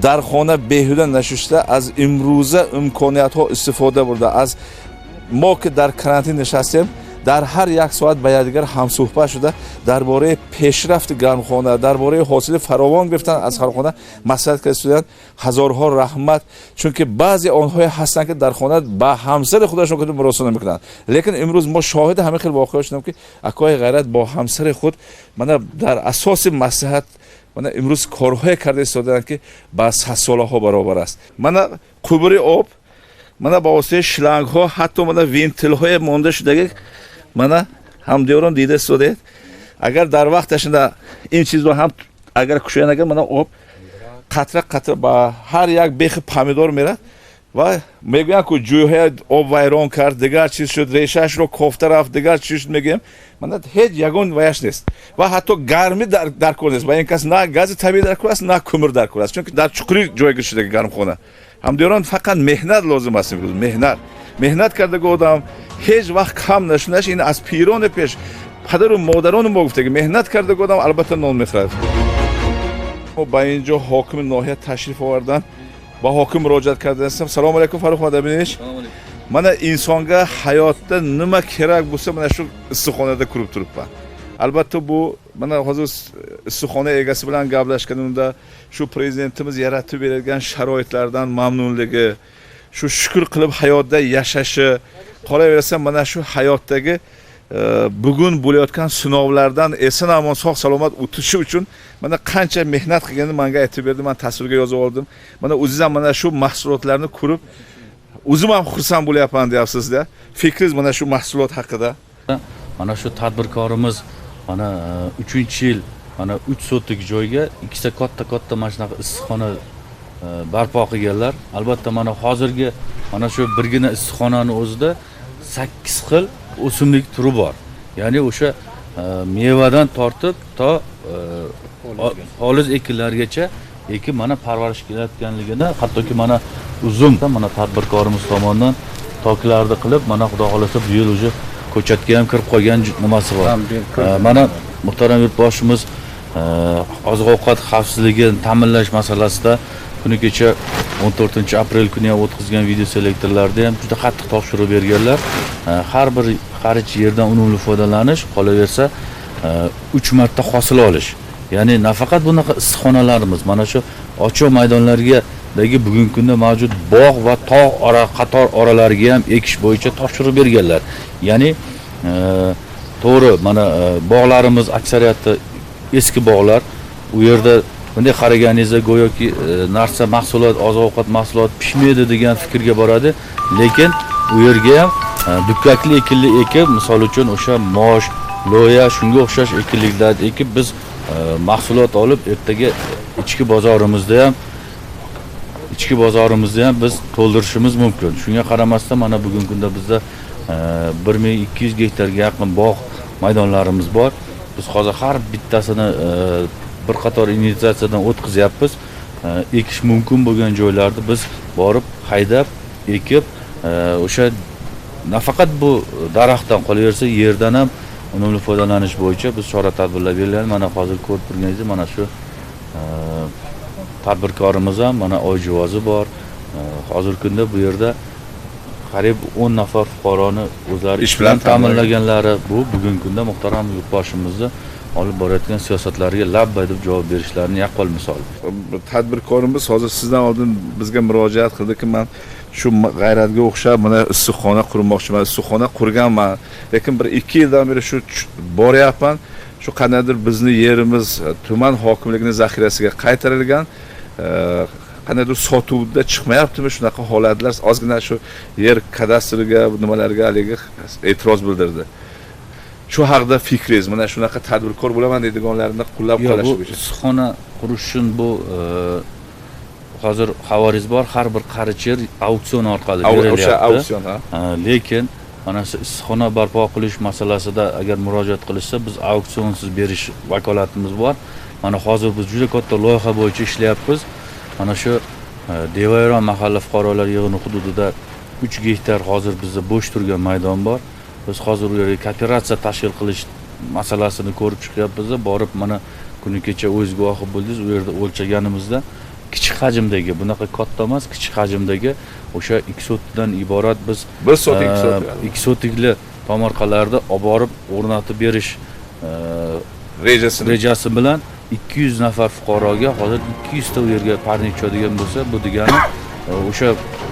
дар хона беҳуда нашушта, аз имрӯза имкониятҳо истифода бурда, аз мо ки дар карантин нишастем, дар ҳар як соат ба якдигар ҳамсӯҳбат шуда, дар бораи пешрафти гармхона, дар бораи ҳосили фаровон гирифтан аз гармхона маслиҳат карда студанд. Ҳазорҳо раҳмат, чунки баъзе онҳое ҳастанд ки дар хона ба ҳамсари худашон куди муросо намекунанд. Лекин имрӯз мо шоҳиди ҳамин хел воқеа шудем, ки акои Ғайрат бо ҳамсари худ мана дар асоси маслиҳат мана имрӯз корҳое карда истодаанд, ки ба садсолаҳо баробар аст. Мана қубури об, мана ба воситаи шлангҳо, ҳатто мана вентилҳое монда шудаги, мана ҳамдиёрон дида истодед. Агар дар вақташна ин чизро ҳам агар кушоян, агар мана об қатра қатра ба ҳар як бехи помидор мерад. Ва мегӯянд, ку ҷӯйҳоя об вайрон кард, дигар чиз шуд, решаашро кофта рафт, дигар чиз шуд, мегӯем. Мана ҳеҷ ягон ваяш нест ва ҳатто гармӣ дар кор нест. Ба ин кас на гази табиӣ дар кор аст, на кӯмир дар кор аст, чунки дар чуқурӣ ҷойгир шудаги гармхона. Ҳамдиёрон, фақат меҳнат лозим аст имрӯз. Меҳнат кардаги одам ҳеҷ вақт кам нашунаш. Ин аз пирони пеш, падару модарони мо гуфтаги: меҳнат кардаги одам албатта нон мехӯрад. Мо ба ин ҷо ҳокими ноҳия ташриф овардан, ба ҳоким муроҷиат кардаастам. Салому алайкум, Фаррух Мадаминович. Мана инсонга ҳаётда nima kerak bo'lsa, mana shu issiqxonada ko'rib turibman. Albatta, bu mana hozir issiqxona egasi bilan gaplashganimda shu prezidentimiz yaratib bergan sharoitlardan mamnunligi, shu shukur qilib hayotda yashashi, qolaversa mana shu hayotdagi bugun bo'layotgan sinovlardan eson omon, sog' salomat o'tishi uchun mana qancha mehnat qilganini menga aytib berdi. Man tasvirga yozib oldim. Mana o'zingiz ham mana shu mahsulotlarni ko'rib, o'zim ham xursand bo'lyapman deyapsizda. Fikringiz mana shu mahsulot haqida? Mana shu tadbirkorimiz mana 3-yil mana 3 sotik joyga ikkita katta-katta mana shunaqa issiqxona barpo qilganlar. Albatta, mana hozirgi mana shu birgina issiqxonani o'zida 8 xil o'simlik turi bor. Ya'ni o'sha mevadan tortib to poliz ekinlargacha ekib mana parvarish qilayotganligini, hattoki mana uzum mana tadbirkorimiz tomonidan toklarni qilib, mana Xudo xolasa bu yil уже ko'chatga ham kirib qolgan nimasi bor. Mana muhtaram yurtboshimiz oziq-ovqat xavfsizligini ta'minlash masalasida kuni kecha 14 aprel kuni ham o'tkazgan video selektorlarda ham juda qattiq topshiriq berganlar. Har bir qarich yerdan unumli foydalanish, qolaversa 3 marta hosil olish. Ya'ni nafaqat bunaqa issiqxonalarimiz, mana shu ochiq maydonlarga dagi bugungi kunda mavjud bog' va tog' ora qator oralariga ham ekish bo'yicha topshiriq berganlar. Ya'ni to'g'ri, mana bog'larimiz aksariyati eski bog'lar. U yerda bunday qaraganingizda go'yoki narsa, mahsulot, oziq-ovqat mahsulot pishmaydi degan fikrga boradi. Lekin u yerga ham dukkakli ekinlik ekib, misol uchun o'sha mosh, loya, shunga o'xshash ekinliklarni ekib biz mahsulot olib, ertaga ichki bozorimizda ham biz to'ldirishimiz mumkin. Shunga qaramasdan mana bugungi kunda bizda 1200 gektarga yaqin bog' maydonlarimiz bor. Biz hozir har bittasini bir qator inventarizatsiyadan o'tkazyapmiz. Ekish mumkin bo'lgan joylarni biz borib haydab, ekib, o'sha nafaqat bu daraxtdan, qolaversa yerdan ham unumli foydalanish bo'yicha biz chora tadbirlar belgilangan. Mana hozir ko'rib turganingizdek, mana shu tadbirkorimiz ham mana oy juvozi bor. Hozirgi kunda bu yerda Qariyb 10 nafar fuqaroni o'zlari ish bilan ta'minlaganlari bu bugungi kunda muhtaram yurtboshimizni olib borayotgan siyosatlariga labbay deb javob berishlarini yaqqol misoli. Tadbirkorimiz hozir sizdan oldin bizga murojaat qildiki, man shu G'ayratga o'xshab mana issiqxona qurmoqchiman, issiqxona qurganman, lekin 1-2 yildan beri shu boryapman, shu qandaydir bizni yerimiz tuman hokimligining zaxirasiga qaytarilgan, qandaydir sotuvda chiqmayaptimi, shunaqa holatlar, ozgina shu yer kadastriga nimalarga haligi e'tiroz bildirdi. Shu haqida fikringiz, mana shunaqa tadbirkor bo'laman deydiganlarni qo'llab qolish bo'yicha. Issiqxona qurish uchun bu hozir xabaringiz bor, har bir qarich yer auksion orqali berilyapti. O'sha auksion, ha. Lekin mana shu issiqxona barpo qilish masalasida agar murojaat qilishsa, biz auksionsiz berish vakolatimiz bor. Mana hozir biz juda katta loyiha bo'yicha ishlayapmiz. Mana shu Devayron mahalla fuqarolar yig'ini hududida 3 gektar hozir bizda bo'sh turgan maydon bor. Biz hozir u yerga kooperatsiya tashkil qilish masalasini ko'rib chiqyapmiz. Borib mana kuni kecha o'z guvohi bo'ldingiz, u yerda o'lchaganimizda kichik hajmdagi, bunaqa katta emas, kichik hajmdagi o'sha 2 sotdan iborat biz 1 sotik 2 sotik 2 sotikli tomorqalarni olib borib o'rnatib berish rejasi bilan 200 nafar fuqaroga hozir 200 ta u yerga parnik tushadigan bo'lsa, bu degani o'sha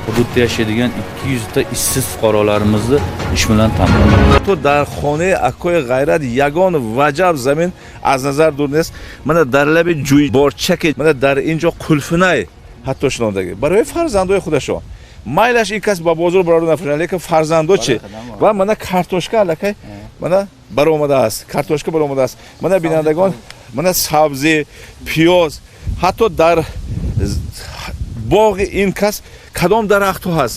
hududda yashaydigan 200 ta ishsiz fuqarolarimizni ish bilan ta'minlaydi. To дар хонаи акои Ғайрат ягон ваҷаб замин аз назар дур нест. Мана дар лаби ҷӯйборчаке, мана дар ин ҷо қулфинай ҳатто шинондагӣ барои фарзандои худашон. Майлаш ин кас ба бозор барода нафурӯшанд, лекин фарзандо чӣ? Ва мана картошка аллакай мана баромадааст, картошка баромадааст. Мана бинандагон, мана сабзӣ, пиёз, ҳатто дар боғи ин кас кадом дарахтҳо ҳаст,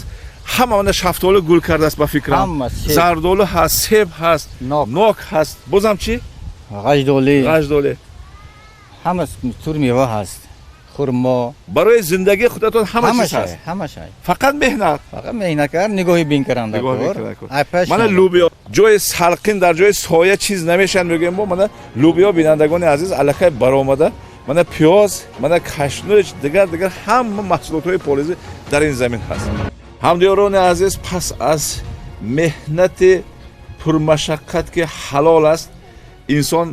ҳама мана шафтолу гул кардааст ба фикрам, зардолу ҳаст, себ ҳаст, нок ҳаст, бозам чӣ? Ғаҷдолӣ, ҳама тур мева ҳаст, хурмо. Барои зиндагии худатон ҳама чиз ҳаст, фақат меҳнат, фақат меҳнат кард, нигоҳи бин кардан. Мана лӯбиё ҷои салқин, дар ҷои соя чиз намешавад, мегӯем мо. Мана лӯбиё, бинандагони азиз, аллакай баромада, мана пиёз, мана кашнуч, дигар дигар ҳама маҳсулотҳои полизӣ дар ин замин ҳаст. Ҳамдиёрони азиз, пас аз меҳнати пурмашаққат ки ҳалол аст, инсон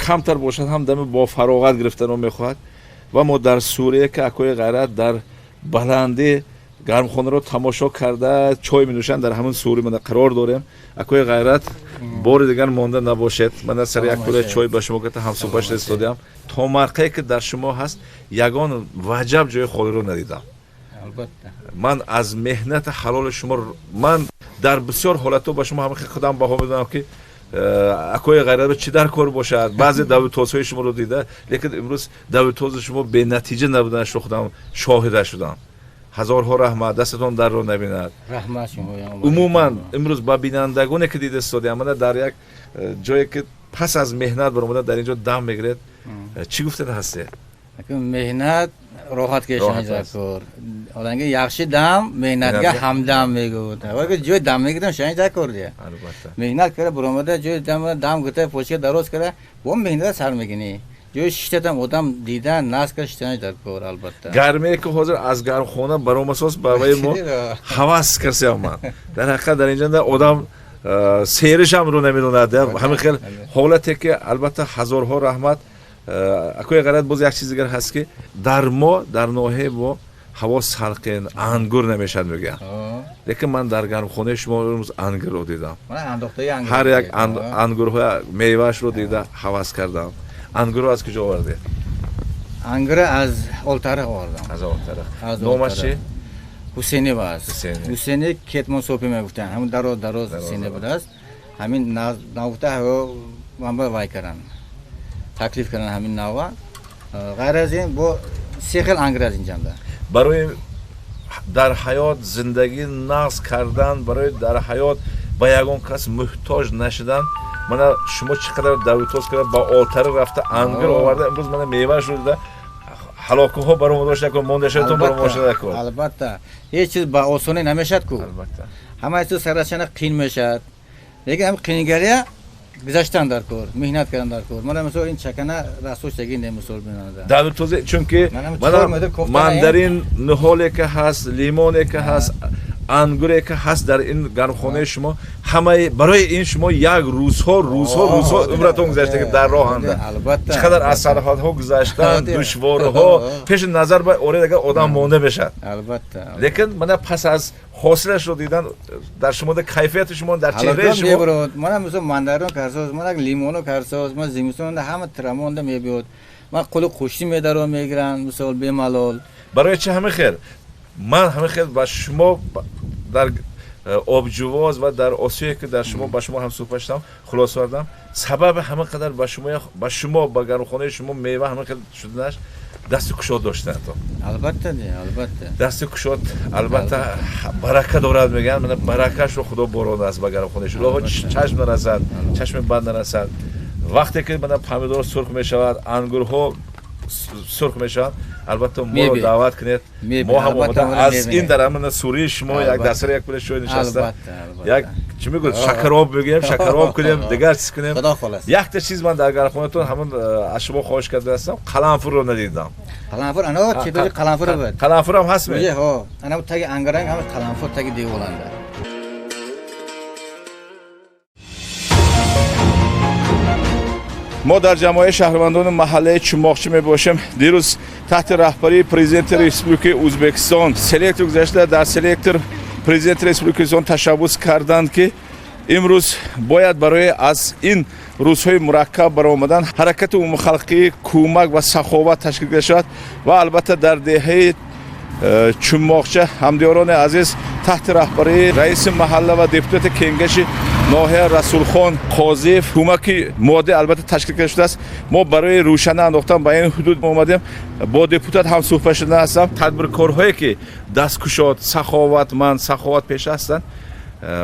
камтар бошад ҳам дами бо фароғат гирифтанро мехоҳад. Ва мо дар Сурия ки акои Ғайрат дар баландӣ гармхонаро тамошо карда чой менӯшанд, дар ҳамин Сури мана қарор дорем. Акои Ғайрат, бори дигар монда набошед. Мана сари як кӯла чой ба шумо гата ҳамсӯҳбат шуда истодиам. То марқае ки дар шумо ҳаст, ягон ваҷаб ҷои холиро надидам. Албатта ман аз меҳнати ҳалоли шумо, ман дар бисёр ҳолатҳо ба шумо ҳамин худам баҳо медодам ки акои Ғайрат чӣ дар кор бошад, баъзе давитозҳои шуморо дида, лекин имрӯз давитози шумо бенатиҷа набуданашро худам шоҳида шудам. Ҳазорҳо раҳмат, дастатон дарро набинад. Раҳмат шумо. Умуман имрӯз ба бинандагоне ки дида истодиам, мана дар як ҷое ки пас аз меҳнат баромада дар ин ҷо дам мегиред, чӣ гуфтан ҳастед? Меҳнат роҳат кешани даркор. Одамга yaxshi dam, mehnatga hamdam мегӯяд. Ва ҷои дам мегирам, шани даркор дия. Албатта. Меҳнат кара баромада ҷои дам дам гуфта почка дароз кара, бо меҳнат сар мекунӣ. Ҷои шиштатам одам дида, нас кара шиштани даркор албатта. Гармие ки ҳозир аз гармхона баромасоз ба вай мо ҳавас кардам ман. Дар ҳақиқат дар инҷо одам серишам рӯ намедонад. Ҳамин хел ҳолате ки албатта ҳазорҳо раҳмат. Акои Ғайрат, боз як чиз дигар ҳаст ки дар мо, дар ноҳияи мо ҳаво салқин, ангур намешавад мегӯянд. Лекин ман дар гармхонаи шумо имрӯз ангурро дидам. Ҳар як ангурҳои меваашро дида ҳавас кардам. Ангурро аз куҷо овардед? Ангурро аз Олтарих овардам. Аз Олтарих. Номаш чи? Ҳусейнева аст. Ҳусейни кетмон сопи мегуфтанд. Ҳамин дароз дароз Ҳусейне будааст. Ҳамин нагуфта ман ба вай кардам, таклиф кардан ҳамин нава. Ғайр аз ин бо се хел ангур аз инҷанда. Барои дар ҳаёт зиндагӣ нағз кардан, барои дар ҳаёт ба ягон кас муҳтоҷ нашидан, мана шумо чӣ қадар давитоз карда ба Олтарих рафта ангур оварда, имрӯз мана меваашро дида ҳалокуҳо баромада шуда, монда шудатон баромада шуда ку. Албатта ҳеҷ чиз ба осонӣ намешавад ку. Албатта ҳама чиз сарашана қин мешавад, лекин ҳам қингария гузаштан дар кор, меҳнат кардан дар кор. Мана мисол ин чакана расоштагӣ не мисол бинанда. Давитози, чунки мана мандарин ниҳоле ки ҳаст, лимоне ки ҳаст, Ангуре ки ҳаст дар ин гармхонаи шумо, ҳамаи барои ин шумо як рӯзҳо рӯзҳо рӯзҳо умратон гузашта ки дар роҳанда. Чӣ қадар аз сарҳадҳо гузаштан, душвориҳо пеши назар ба оред, агар одам монда мешавад. Албатта. Лекин мана пас аз ҳосилашро дидан дар шумо, кайфияти шумо дар чеҳраи шумо. Мана мисол мандарин карсоз, мана лимоно карсоз, ман зимистонда ҳама тирамонда мебиёд. Ман қули қӯшти медаро мегиранд, мисол бемалол. Барои чӣ ҳама хел? Ман ҳама хел ба шумо дар обҷувоз ва дар осиё ки дар шумо ба шумо ҳам суҳбат шудам, хулоса овардам. Сабаби ҳама қадар ба шумо ба гармхонаи шумо мева ҳама хел шуданаш дасти кушод доштанатон. Албатта, албатта. Дасти кушод албатта барака дорад, мегӯянд. Мана баракашро Худо боронааст ба гармхонаи шумо. Илоҳо чашм нарасад, чашми бад нарасад. Вақте ки мана помидор сурх мешавад, ангурҳо сурх мешаванд, албатта моро даъват кунед. Мо ҳам омода аз ин дар амина сурии шумо як дастари як пули шои нишаста, як чӣ мегӯяд, шакароб мегӯем, шакароб кунем, дигар чиз кунем. Якта чиз ман дар гармхонатон ҳамон аз шумо хоҳиш карда ҳастам, қаламфурро надидам. Қаламфур ана чепаи қаламфур буд. Қаламфур ҳам ҳаст ме? Ҳо, ана таги ангаранг ҳама қаламфур таги деволанда. Мо дар ҷамъияи шаҳрвандони маҳаллаи Чумоқчӣ мебошем. Дирӯз таҳти раҳбарии президенти Республикаи Ӯзбекистон селектор гузашта, дар селектор президенти Республикаи Ӯзбекистон ташаббус карданд, ки имрӯз бояд барои аз ин рӯзҳои мураккаб баромадан ҳаракати умумихалқии кӯмак ва саховат ташкил карда шавад ва албатта дар деҳаи Чумоқча ҳамдиёрони азиз таҳти раҳбарии раиси маҳалла ва депутати кенгаши ноҳия Расулхон Қозиев кӯмаки моддӣ албатта ташкил карда шудааст. Мо барои рӯшана андохтан ба ин ҳудуд омадем, бо депутат ҳам суҳбат шуда ҳастам. Тадбиркорҳое ки дасткушод, саховатманд, саховатпеша ҳастанд,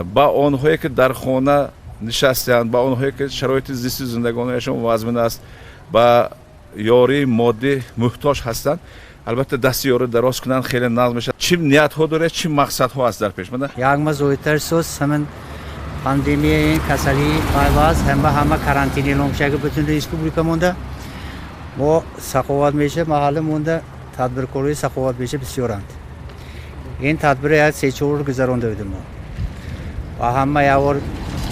ба онҳое ки дар хона нишастаанд, ба онҳое ки шароити зисти зиндагониашон вазмин аст, ба ёрии моддӣ муҳтоҷ ҳастанд, албатта дасти ёрӣ дароз кунанд, хеле нағз мешавад. Чӣ ниятҳо доред, чӣ мақсадҳо аст дар пеш? Як ма зоидтар соз ҳамин пандемияи касалии пайваст, ҳама карантин эълон шуда бутун республика монда. Мо саховат меша маҳалла монда, тадбиркорои саховат меша бисёранд. Ин тадбир як се-чор бор гузаронда будем мо. Ва ҳама як бор,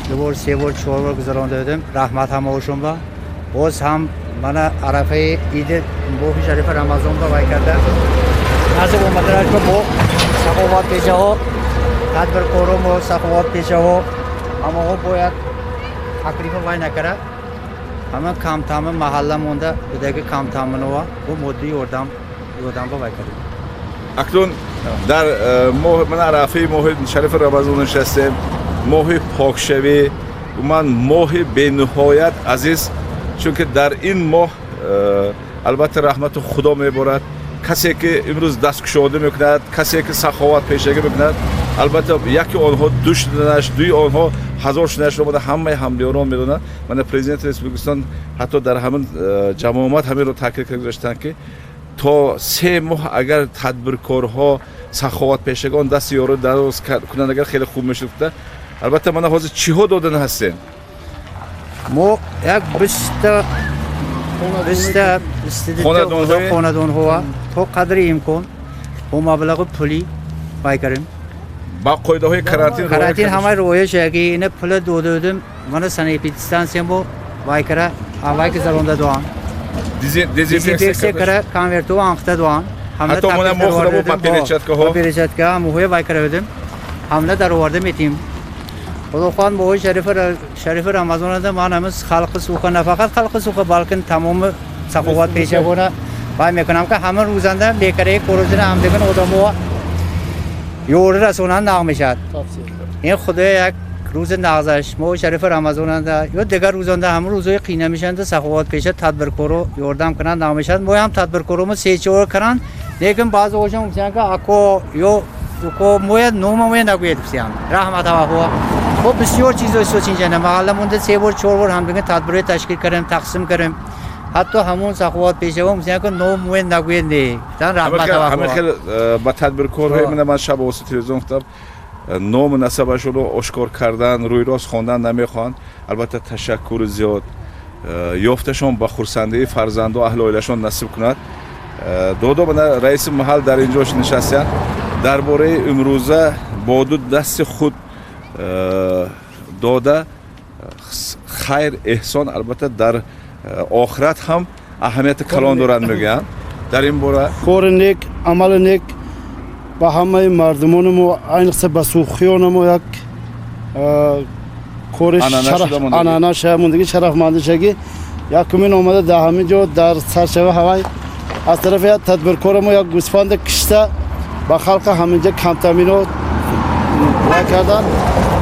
ду бор, се бор, чор бор гузаронда будем. Раҳмат ҳамаошон ба. Боз ҳам мана арафаи иди моҳи шарифи Рамазон ба вай карда. Назди омаданаш ба мо саховатпешаҳо, тадбиркоро мо саховатпешаҳо ҳамаҳо бояд таклифа вай накарад. Ҳама камтамин маҳалла монда будаги камтаминова бо моддӣ ёрдам ба вай кардем. Акнун дар моҳ мана арафаи моҳи шарифи Рамазон нишастем, моҳи покшавӣ, умуман моҳи бениҳоят азиз, чунки дар ин моҳ албатта раҳмату Худо меборад. Касе ки имрӯз дасткушода мекунад, касе ки саховат пешагӣ мекунад, албатта яке онҳо ду шуданаш, дуи онҳо ҳазор шуданашро мана ҳамаи ҳамдиёрон медонанд. Мана президенти Республикистон ҳатто дар ҳамин ҷамоат ҳаминро таъкид карда гузаштанд, ки то 3 моҳ агар тадбиркорҳо, саховатпешагон дасти ёрӣ дароз кунанд, агар хеле хуб мешуд. Албатта мана ҳозир чиҳо додан ҳастем? Мо як бистта хонадонҳо то қадри имкон бо маблағи пулӣ вай кардем. Ба қоидаҳои карантин карантин ҳама риоя шуда ки ина пула дода будем, мана санэпидстансия мо вай кара вай гузаронда доам, дезинфексия кара, конвертҳо анхта доам. Ҳатто мана мо худамон ба перчаткаҳо, ба перчатка ҳамоҳоя вай кара будем, ҳамла дароварда метим. Худохоҳад моҳи шарифи Рамазонада ман ҳамин халқи суха, на фақат халқи суха, балки тамоми саховатпешагона вай мекунам, ки ҳама рӯзанда бекараи корозина ҳамдиган одамо ёрӣ расонанд, нағ мешавад. Ин худоя як рӯзи нағзаш моҳи шарифи Рамазонанда ё дигар рӯзонда ҳама рӯзҳои қина мешаванд, саховатпеша тадбиркоро ёрдам кунанд, нағ мешавад. Мо ҳам тадбиркоромо се-чор кунанд, лекин баъзеҳошон гуфтанд, ки ако ё уко моя нома моя нагӯед гуфтанд. Раҳмат ҳаваҳо. Хоб бисёр чизҳои сочинҷана маҳалла монда 3 бор 4 бор ҳамдиган тадбирҳои ташкил кардем, тақсим кардем. Ҳатто ҳамон саховатпешаҳо гуфтанд, ки ном моя нагӯед не. Гуфтанд раҳмат ҳаваҳо. Ҳама хел ба тадбиркорҳои ман шаб овози телевизион гуфтам, ному насабашонро ошкор кардан, рӯйрост хондан намехоҳанд. Албатта ташаккури зиёд ёфташон ба хурсандии фарзанду аҳли оилашон насиб кунад. Додо мана раиси маҳал дар ин ҷо нишастанд. Дар бораи имрӯза Бо ду дасти худ дода хайр эҳсон албатта дар охират ҳам аҳамияти калон дорад мегӯянд. Дар ин бора кори нек, амали нек ба ҳамаи мардумони мо, айниқса ба сухиёни мо як кори анъана шуда, шарафмандишагӣ якумин омада дар ҳамин ҷо дар саршава ҳавай аз тарафи як тадбиркори мо як гӯсфанда кишта ба халқа ҳаминҷа камтамино вай кардан.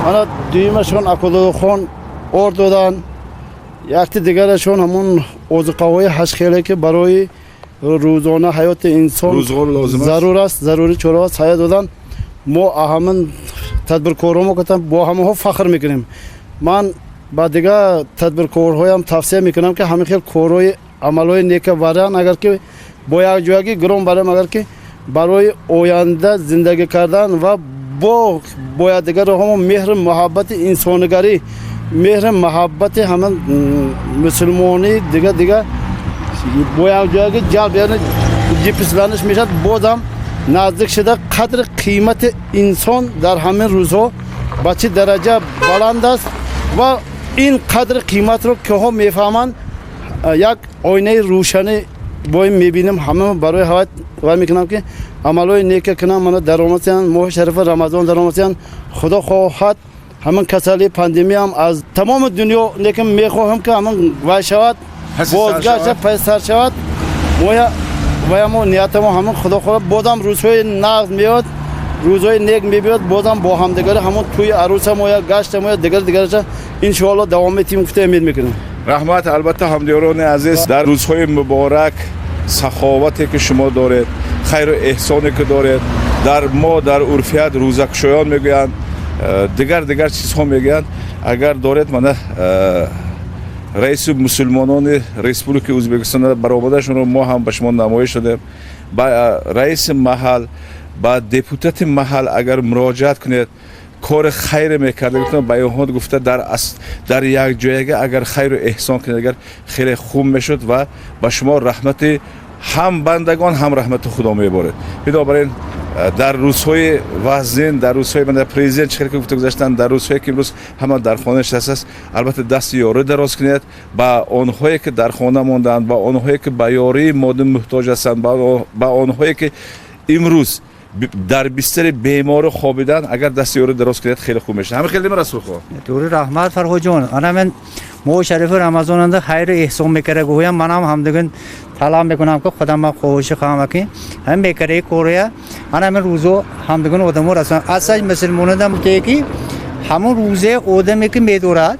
Мана дуюмашон Акододохон ор доданд, якти дигарашон ҳамон озуқаҳои ҳаштхеле ки барои рӯзона ҳаёти инсон зарур аст, зарури чора аст, ҳаё доданд. Мо ҳамин тадбиркорҳомо катам бо ҳамаҳо фахр мекунем. Ман ба дигар тадбиркорҳоям тавсия мекунам ки ҳамин хел корҳои амалҳои нека баранд, агар ки бо якҷоягӣ гиром барем, агар ки барои оянда зиндагӣ кардан ва бо бояд дигарҳомо меҳри муҳаббати инсонигарӣ, меҳри муҳаббати ҳамин мусулмонӣ дига дига бо якҷоягӣ ҷалб, яъне ҷиписланиш мешавад, бозам наздик шуда қадри қимати инсон дар ҳамин рӯзҳо ба чӣ дараҷа баланд аст ва ин қадри қиматро киҳо мефаҳманд, як оинаи рӯшанӣ бо ин мебинем. Ҳама барои ҳават вай мекунам ки амалҳои нека кунам. Мана даромадсиян моҳи шарифи Рамазон даромадсиян, Худо хоҳад ҳамин касали пандемиям аз тамоми дунё лекин мехоҳам ки ҳамин вай шавад, бозгашта пасар шавад. Моя ваямо ниятамо ҳамин Худо хоҳад бозам рӯзҳои нағз меояд, рӯзҳои нек мебиёд, бозам бо ҳамдигари ҳамон тӯи арӯса моя, гашта моя, дигар дигараша иншоалло давом метиҳем гуфта умед мекунем. Раҳмат. Албатта ҳамдиёрони азиз, дар рӯзҳои муборак саховате ки шумо доред, хайру эҳсоне ки доред, дар мо дар урфият рӯзакушоён мегӯянд, дигар дигар чизҳо мегӯянд. Агар доред, мана раиси мусулмонони Республикаи Ӯзбекистон баромадашонро мо ҳам ба шумо намоиш додем. Ба раиси маҳал, ба депутати маҳал агар муроҷиат кунед, кори хайре мекарда гуфтам, ба онҳо гуфта дар як ҷояга агар хайру эҳсон кунед, агар хеле хуб мешуд ва ба шумо раҳмати ҳам бандагон ҳам раҳмати Худо меборед. Бинобар ин дар рӯзҳои вазнин, дар рӯзҳои президент чӣ хел ки гуфта гузаштанд, дар рӯзҳое ки имрӯз ҳама дар хона нишастааст, албатта дасти ёрӣ дароз кунед ба онҳое ки дар хона монданд, ба онҳое ки ба ёрии моддӣ муҳтоҷ ҳастанд, ба онҳое ки имрӯз дар бистари беморӣ хобидан, агар дасти ёрӣ дароз кунед хеле хуб мешавад. Ҳамин хеле Расулхон. Тури раҳмат Фарҳодҷон. Ана мен моҳи шарифи Рамазонанда хайру эҳсон мекара гӯям, манам ҳамдигин талаб мекунам ки худам хоҳиши хоҳам ки ҳам мекараи корея ана ҳамин рӯзо ҳамдигин одамо расон. Асл мусулмонадам те ки ҳамон рӯзе одаме ки медорад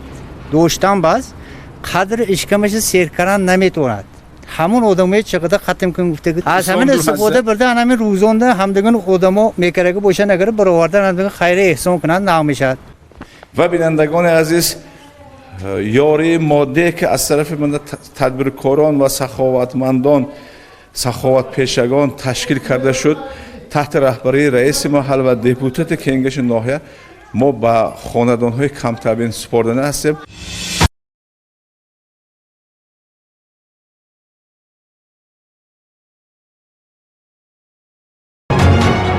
доштан бас қадри ишкамаша сер кардан наметавонад. Ҳамон одамое чиқида хатм кун гуфтаги аз ҳамин истифода бурда ҳамин рӯзонда ҳамдигин одамо мекараги бошанд, агар баровардан ҳамдигин хайри эҳсон кунанд нағ мешавад. Ва бинандагони азиз, ёрии моддие ки аз тарафи тадбиркорон ва саховатмандон, саховатпешагон ташкил карда шуд таҳти раҳбарии раиси маҳал ва депутати кенгаши ноҳия, мо ба хонадонҳои камтабин супордана ҳастем.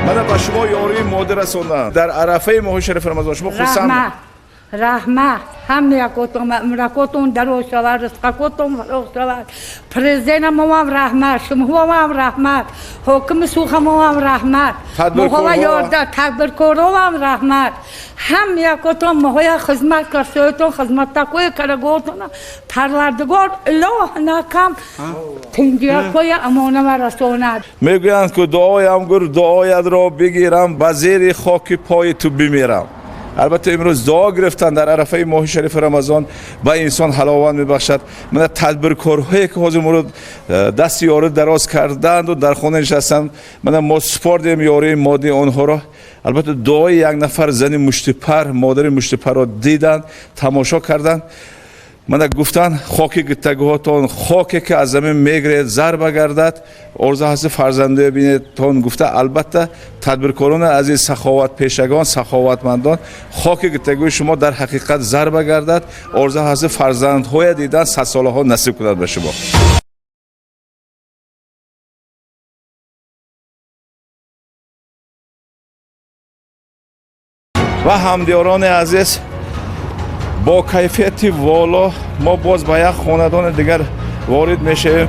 Мана ба шумо ёрии моддӣ расонданд дар арафаи моҳи шарифи Рамазон. Шумо хурсанд? Раҳмат. Ҳамаякотон умракотон дароз шавад, ризқакотон фароғ шавад. Президентамоам раҳмат, шумоам раҳмат, ҳокими сухамоам раҳмат, моҳова ёрда тадбиркороам раҳмат. Ҳамаякотон моҳоя хизмат карсоятон, хизматтакои караготон Парвардигор илоҳ накам тинҷиякои амонама расонад. Мегӯянд ки дуоям гур дуоятро бигирам, ба зери хоки пои ту бимирам. Албатта имрӯз дуо гирифтан дар арафаи моҳи шарифи Рамазон ба инсон ҳаловат мебахшад. Мана тадбиркорҳое ки ҳозир моро дасти ёрӣ дароз карданду дар хона нишастанд, мана мо супордем ёрии моддии онҳоро. Албатта дуои як нафар зани муштипар, модари муштипарро диданд, тамошо карданд. Мана гуфтанд хоки гиттагиҳотон, хоке ки аз замин мегиред, зарба гардад, орзу ҳасти фарзандое бинедтон гуфта. Албатта тадбиркорони азиз, саховатпешагон, саховатмандон, хоки гиттагии шумо дар ҳақиқат зарба гардад, орзу ҳасти фарзандҳое дидан садсолаҳо насиб кунад ба шумо. Ва ҳамдиёрони азиз, бо кайфияти воло мо боз ба як хонадони дигар ворид мешавем.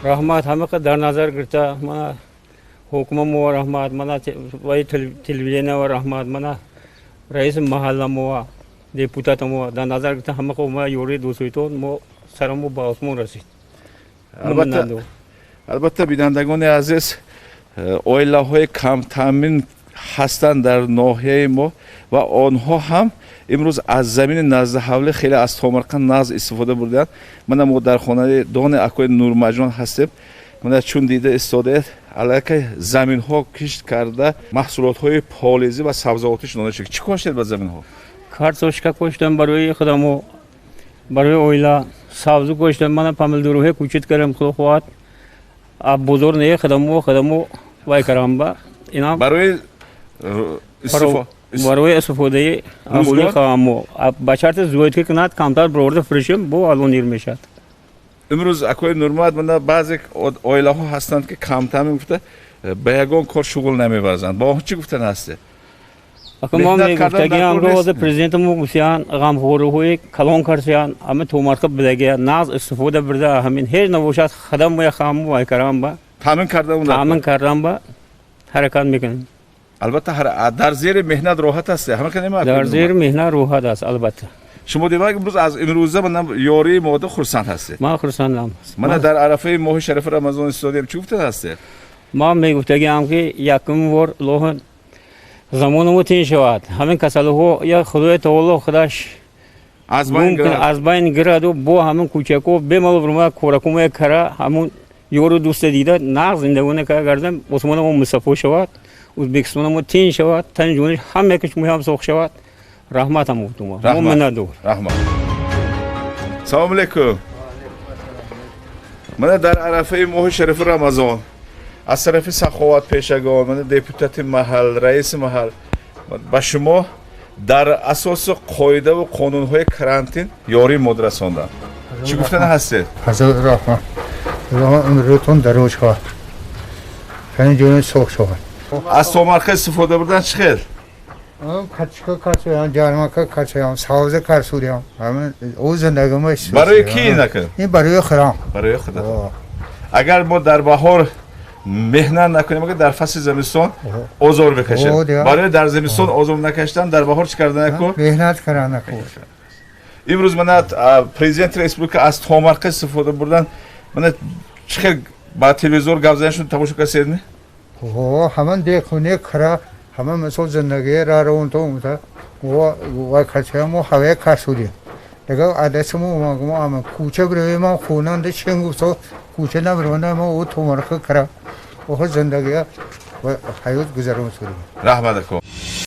Раҳмат, ҳамақа дар назар гирифта, мана ҳукумамо раҳмат, мана ваи телевидения раҳмат, мана раиси маҳалламо, депутатамо дар назар гирифта, ҳамақа ма ёрии дӯстоитон мо сарамо ба осмон расид. Албатта, бинандагони азиз, оилаҳои камтаъмин ҳастанд дар ноҳияи мо ва онҳо ҳам имрӯз аз замини назди ҳавлӣ хеле аз томарқа нағз истифода бурданд. Мана мо дар хонаи дони акои Нурмаҷон ҳастем. Мана чун дида истодаед, аллакай заминҳо кишт карда, маҳсулотҳои полизӣ ва сабзавотӣ шинонда шуд. Чӣ коштед ба заминҳо? Картошка коштам барои худамо, барои оила, сабзу коштам, мана помидорҳое кучит кардам, худо хоҳад аб бозор не худамо вай кардам ба инам барои барои истифодаи аҳолии хамо. Ба шарти зиёд ки кунад, камтар бароварда фурӯшем, бо алон нир мешавад. Имрӯз акои Нурмад, мана баъзе оилаҳо ҳастанд, ки камтаъмин гуфта ба ягон кор шуғл намеварзанд. Ба онҳо чӣ гуфтан ҳастед? Ака, мо мегуфтагиам, ҳозир президентамо гуфтиян, ғамхориҳои калон кардиян, ҳама томарқа бидагия нағз истифода бурда, ҳамин ҳеҷ набошад, хадам хаму вай карам ба таъмин кардан, таъмин кардан ба ҳаракат мекунем. Албатта, дар зери меҳнат роҳат аст. Ҳама калима дар зери меҳнат роҳат аст, албатта. Шумо демак имрӯз аз имрӯза мана ёрии мода хурсанд ҳастед? Ман хурсандам. Мана дар арафаи моҳи шарифи Рамазон истодем, чӣ гуфтан ҳастед? Ман мегуфтагиам, ки якум бор лоҳ замонамо тин шавад, ҳамин касалиҳо я Худои таоло худаш аз байн гираду, бо ҳамин кӯчако бемалол рума коракумая кара, ҳамун ёру дӯста дида нағз зиндагона кара гардам, осмонамо мусаффо шавад, Ӯзбекистонамо тин шавад, тани ҷони ҳама кишмуҳам соғ шавад. Раҳматам гуфтумо, мо миннатдор. Раҳмат. Салому алейкум. Мана дар арафаи моҳи шарифи Рамазон аз тарафи саховатпешагон, мана депутати маҳал, раиси маҳал ба шумо дар асоси қоидаву қонунҳои карантин ёрии мод расонданд. Чӣ гуфтан ҳастед? Ҳазор раҳмат, умрутон дароз шавад, тани ҷони соғ шавад. Аз томарқа истифода бурдан чӣ хел? Картошка карсуям, ҷармака карсуям, савза карсудям. Ӯ зиндагима. Барои ки инака? Ин барои худам. Барои худатон. Агар мо дар баҳор меҳнат накунем, агар дар фасли зимистон озор бикашем. Барои дар зимистон озор накашидан дар баҳор чӣ кардан наку? Меҳнат кардан наку. Имрӯз мана президенти республика аз томарқа истифода бурдан, мана чӣ хел ба телевизор гап занишон тамошо кардед? Ҳаман дехуне кара, ҳама мисол зиндагии раронто умта ва качамо ҳаве касудем. Дага адасимо омагмо ама кӯча биравем, хонанда чен гуфто кӯча набираванда, ма ӯ томарқа кара, оҳо зиндагия ва ҳаёт гузарон судем. Раҳмат ако.